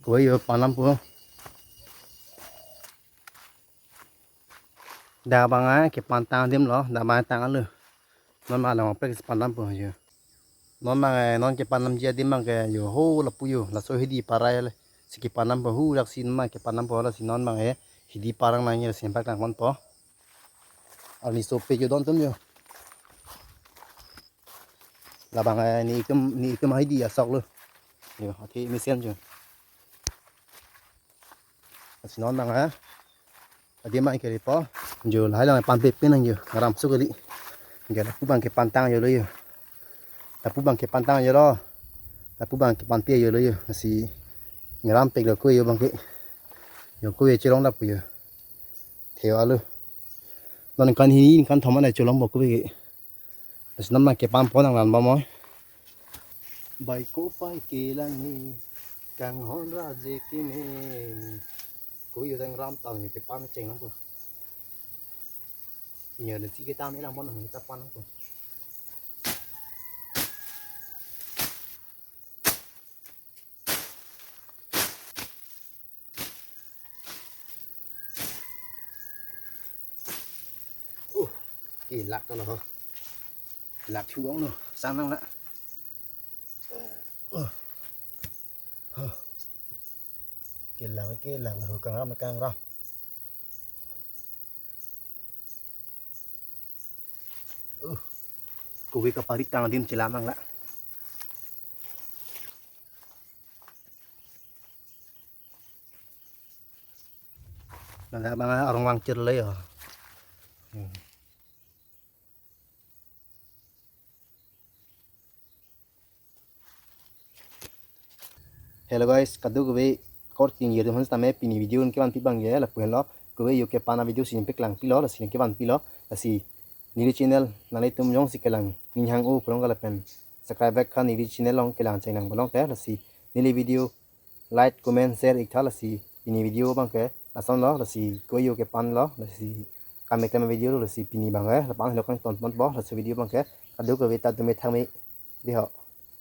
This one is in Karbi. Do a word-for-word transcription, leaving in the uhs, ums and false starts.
Kove yo pan dampo. Dak abang ke pantang adim lo, dak abang tang alo. Non abang along pek si pan dampo yo. Non abang, eh, non kepan damji adim abang ke yo ho lapu yo, laso hidi parai le. Si kepan dampo hu dak si non abang kepan dampo, lasi non abang, eh, hidi parang nangji si paklang ponpo. Arni sopik yo don atum yo. Labang, eh, ne itum, ne itum hidi asok lo. Yo, athe mesen jo. Lasi non abang, eh. Adim abang ke lepo. Jo lahai lang panpe penang jo. Ngaram su kali. Jo lapu abang ke pantang jo lo yo. Lapu abang ke pantang jo lo. Lapu abang ke panpe jo lo yo. Lasi ngaram pek lo ko yo abang ke. Yo ko yo chirong lapu yo. Theo alo. Non ningkan hini ningkan thom an cholong bok kove ke. Lasi non abang kepan pon nang lan bom oi. Bai ko pai kelang ni kanghon raje kine. Kove yo dang ram tang yo kepan cheng nang ko. Inyo le si ketan elang bon nang kepan nang ko. Uh, kelak to lo ho. Kelak chuong lo, sang nang la. Uh. Huh. Kelak, kelak lo ho, kangram, kangram. Uh. Kove kaparit tang adim chelam nang la. Nang abang arong vang chir le yo. Hmm. Hello guys, kadokave korte ingjir atum aphan sitame pini video nangkevanpi abang ke lapu henlo. Kove yo kepan avideo si nangpaklang pilo, lasi nangkevan pilo, lasi neli channel nanglitum jongsi kelang ninghang o pulong ke lapen subscribe back kha neli channel along kelang cheng nang bolong ke, lasi neli video like, comment, share ik tha, lasi pini video abang ke lason lo, lasi kove yo kepan lo, lasi kame kame video lo, lasi pini abang ke lapu-an lo kangton ponpo, lasi video abang ke kadokave ta dumi thangmi di ho.